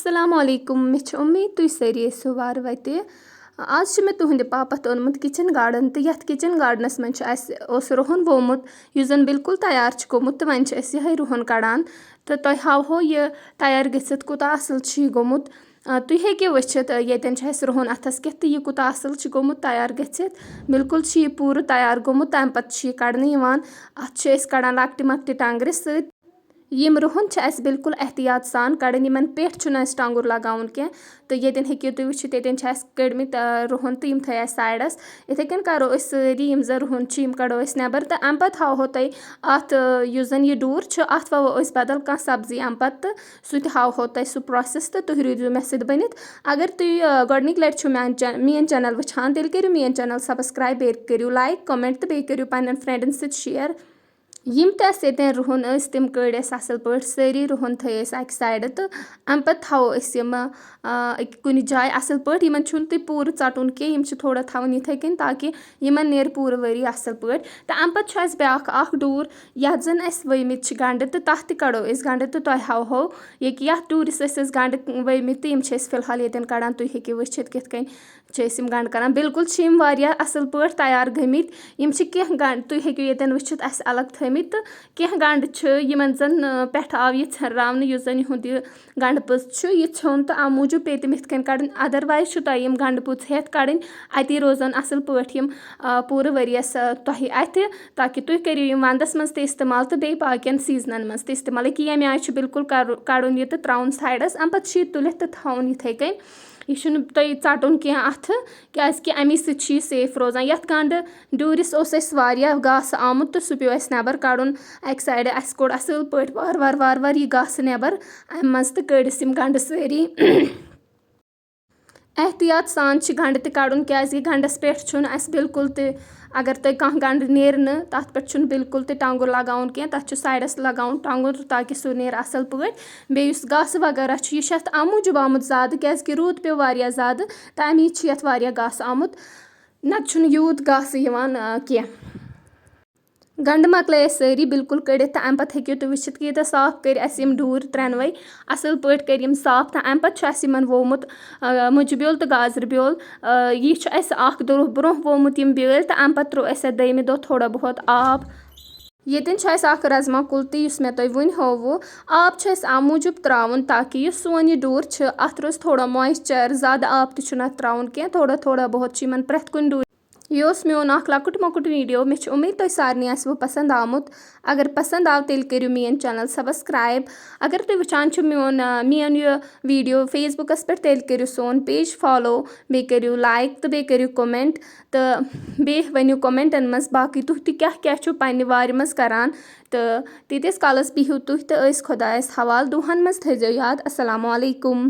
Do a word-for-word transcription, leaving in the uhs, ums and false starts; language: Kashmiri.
السلام علیکم، مےٚ چھِ اُمید تُہۍ سٲری ٲسِو وارٕ وَتہِ۔ آز چھِ مےٚ تُہٕنٛدِ باپَتھ اوٚنمُت کِچَن گارڈَن، تہٕ یَتھ کِچَن گارڈَنَس منٛز چھُ اَسہِ اوس رُہُن وومُت، یُس زَن بِلکُل تیار چھُ گوٚمُت، تہٕ وۄنۍ چھِ أسۍ یِہوٚے رُہُن کَڑان۔ تہٕ تۄہہِ ہاوہو یہِ تیار گٔژھِتھ کوٗتاہ اَصٕل چھُ یہِ گوٚمُت۔ آ، تُہۍ ہیٚکِو وٕچھِتھ، آ، ییٚتٮ۪ن چھُ اَسہِ رُہُن اَتھَس کٮ۪تھ، تہٕ یہِ کوٗتاہ اَصٕل چھُ گوٚمُت تیار گٔژھِتھ۔ بِلکُل چھُ یہِ پوٗرٕ تیار گوٚمُت، تَمہِ پَتہٕ چھُ یہِ کَڑنہٕ یِوان۔ اَتھ چھِ أسۍ کَڑان لۄکٹہِ مۄکٹہِ ٹنٛگرِ سۭتۍ۔ یِم رُہُن چھِ اَسہِ بِلکُل احتیاط سان کَڑٕنۍ، یِمَن پٮ۪ٹھ چھُنہٕ اَسہِ ٹۄنٛگُر لَگاوُن کینٛہہ۔ تہٕ ییٚتٮ۪ن ہیٚکِو تُہۍ وٕچھِتھ، ییٚتٮ۪ن چھِ اَسہِ کٔڑمٕتۍ، آ، رُہُن، تہٕ یِم تھٲے اَسہِ سایڈَس۔ یِتھَے کٔنۍ کَرو أسۍ سٲری یِم زَن رُہُن چھِ، یِم کَڑو أسۍ نٮ۪بَر، تہٕ اَمہِ پَتہٕ ہاوہو تۄہہِ اَتھ، آ، یُس زَن یہِ ڈوٗر چھُ، اَتھ وَوو أسۍ بدل کانٛہہ سبزی اَمہِ پَتہٕ، تہٕ سُہ تہِ ہاوہو تۄہہِ سُہ process، تہٕ تُہۍ روٗزِو مےٚ سۭتۍ بٔنِتھ۔ اگر تُہۍ، آ، گۄڈٕنِکۍ لَٹہِ چھُو میٛانہِ چَ-، میٛٲنۍ channel وٕچھان، تیٚلہِ کٔرِو میٛٲنۍ channel subscribe، بیٚیہِ کٔرِو like، comment تہٕ بیٚیہِ کٔرِو پنٛنٮ۪ن friendن سۭتۍ share۔ یِم تہِ اَسہِ ییٚتٮ۪ن رُہُن ٲسۍ، تِم کٔڑۍ اَسہِ اَصٕل پٲٹھۍ، سٲری رُہُن تھٲے اَسہِ اَکہِ سایڈٕ، تہٕ اَمہِ پَتہٕ تھاوو أسۍ یِم، آ، أکہِ کُنہِ جایہِ اَصٕل پٲٹھۍ۔ یِمَن چھُنہٕ تُہۍ پوٗرٕ ژَٹُن کینٛہہ، یِم چھِ تھوڑا تھاوٕنۍ یِتھَے کٔنۍ، تاکہِ یِمَن نیرِ پوٗرٕ ؤری اَصٕل پٲٹھۍ۔ تہٕ اَمہِ پَتہٕ چھُ اَسہِ بیٛاکھ اَکھ ڈوٗر، یَتھ زَن اَسہِ ؤومٕتۍ چھِ گَنٛڈٕ، تہٕ تَتھ تہِ کَڑو أسۍ گَنٛڈٕ، تہٕ تۄہہِ ہاوہو ییٚکیٛاہ یَتھ ڈوٗرِس ٲسۍ أسۍ گَنٛڈٕ ؤومٕتۍ، تہٕ یِم چھِ أسۍ فی الحال ییٚتٮ۪ن کَڑان۔ تُہۍ ہیٚکِو وٕچھِتھ کِتھ کٔنۍ چھِ أسۍ یِم گَنٛڈٕ کَران۔ بِلکُل چھِ یِم واریاہ اَصٕل پٲٹھۍ تیار گٔمٕتۍ۔ یِم چھِ کینٛہہ گَنٛڈٕ، تُہۍ ہیٚکِو ییٚتٮ۪ن وٕچھِتھ، اَسہِ الگ تھٲمٕتۍ، تہٕ کینٛہہ گَنٛڈٕ چھِ یِمَن زَن، آ، پٮ۪ٹھٕ آو یہِ ژھٮ۪نراونہٕ، یُس زَن یِہُنٛد یہِ گَنٛڈٕ پٔژ چھُ، یہِ ژھیوٚن، تہٕ اَمہِ موٗجوٗب پیٚیہِ تِم یِتھ کٔنۍ کَڑٕنۍ۔ Otherwise چھُ تۄہہِ یِم گَنٛڈٕ پٔژ ہٮ۪تھ کَڑٕنۍ، اَتی روزَن اَصٕل پٲٹھۍ یِم، آ، پوٗرٕ ؤریَس، آ، تۄہہِ اَتھِ، تاکہِ تُہۍ کٔرِو یِم وَنٛدَس منٛز تہِ استعمال تہٕ بیٚیہِ باقیَن سیٖزنَن منٛز تہِ استعمال۔ ییٚکیٛاہ ییٚمہِ آیہِ چھُ بِلکُل کَرُ-، کَڑُن یہِ تہٕ ترٛاوُن سایڈَس، اَمہِ پَتہٕ چھُ یہِ تُلِتھ تہٕ تھاوُن یِتھَے کٔنۍ۔ یہِ چھُنہٕ تۄہہِ ژَٹُن کینٛہہ اَتھٕ، کیٛازِکہِ اَمی سۭتۍ چھُ یہِ safe روزان۔ یَتھ گَنٛڈٕ ڈوٗرِس اوس اَسہِ واریاہ گاسہٕ آمُت، تہٕ سُہ پیوٚو اَسہِ نٮ۪بَر کَڑُن اَکہِ سایڈٕ۔ اَسہِ کوٚڑ اَصٕل پٲٹھۍ وارٕ وارٕ وارٕ وارٕ یہِ گاسہٕ نٮ۪بَر اَمہِ منٛز، تہٕ کٔڑۍ أسۍ یِم گَنٛڈٕ سٲری۔ احتیاط سان چھِ گَنٛڈٕ تہِ کَڑُن، کیٛازِکہِ گَنٛڈَس پٮ۪ٹھ چھُنہٕ اَسہِ بِلکُل تہِ، اگر تۄہہِ کانٛہہ گَنٛڈٕ نیرِ نہٕ، تَتھ پٮ۪ٹھ چھُنہٕ بِلکُل تہِ ٹۄنٛگُر لَگاوُن کینٛہہ، تَتھ چھُ سایڈَس لَگاوُن ٹۄنٛگُر، تاکہِ سُہ نیرِ اَصٕل پٲٹھۍ۔ بیٚیہِ یُس گاسہٕ وغیرہ چھُ، یہِ چھُ اَتھ اَمہِ موٗجوٗب آمُت زیادٕ، کیٛازِکہِ روٗد پیوٚو واریاہ زیادٕ، تَمی چھِ یَتھ واریاہ گاسہٕ آمُت، نَتہٕ چھُنہٕ یوٗت گاسہٕ یِوان، آ، کینٛہہ۔ گَنٛڈٕ مۄکلے اَسہِ سٲری بِلکُل کٔڑِتھ، تہٕ اَمہِ پَتہٕ ہیٚکِو تُہۍ وٕچھِتھ کہِ ییٖتیٛاہ صاف کٔرۍ اَسہِ یِم ڈوٗرۍ ترٛٮ۪نوَے، اَصٕل پٲٹھۍ کٔرۍ یِم صاف، تہٕ اَمہِ پَتہٕ چھُ اَسہِ یِمَن وومُت، آ، مُجہِ بیول تہٕ گازرِ بیول۔ آ، یہِ چھُ اَسہِ اَکھ دۄہ برونٛہہ وومُت یِم بیٲلۍ، تہٕ اَمہِ پَتہٕ ترٛوو اَسہِ اَتھ دٔیمہِ دۄہ تھوڑا بہت آب۔ ییٚتٮ۪ن چھُ اَسہِ اَکھ رَزما کُل تہِ، یُس مےٚ تۄہہِ وٕنۍ ہووُ۔ آب چھُ اَسہِ اَمہِ موٗجوٗب ترٛاوُن، تاکہِ یُس سون یہِ ڈوٗر چھُ، اَتھ روزِ تھوڑا moisture، زیادٕ آب تہِ چھُنہٕ اَتھ ترٛاوُن کینٛہہ، تھوڑا تھوڑا بہت چھُ یِمَن پرٛٮ۪تھ کُنہِ ڈوٗرۍ۔ یہِ اوس میون اَکھ لۄکُٹ مۄکُٹ video۔ مےٚ چھِ اُمید تۄہہِ سارنٕے آسِوٕ پسنٛد آمُت۔ اگر پسنٛد آو، تیٚلہِ کٔرِو میٲنۍ channel subscribe۔ اگر تُہۍ وٕچھان چھِو میون، آ، میٲنۍ یہِ video Facebookس پٮ۪ٹھ، تیٚلہِ کٔرِو سون page follow، بیٚیہِ کٔرِو like تہٕ بیٚیہِ کٔرِو comment، تہٕ بیٚیہِ ؤنِو commentن منٛز باقٕے تُہۍ تہِ کیٛاہ کیٛاہ چھِو پننہِ وارِ منٛز کران۔ تہٕ تیٖتِس کالس بِہِو تُہۍ تہٕ أسۍ خۄدایس حوالہٕ۔ دُعاہن منٛز تھٲیزیو یاد۔ السلام علیکم۔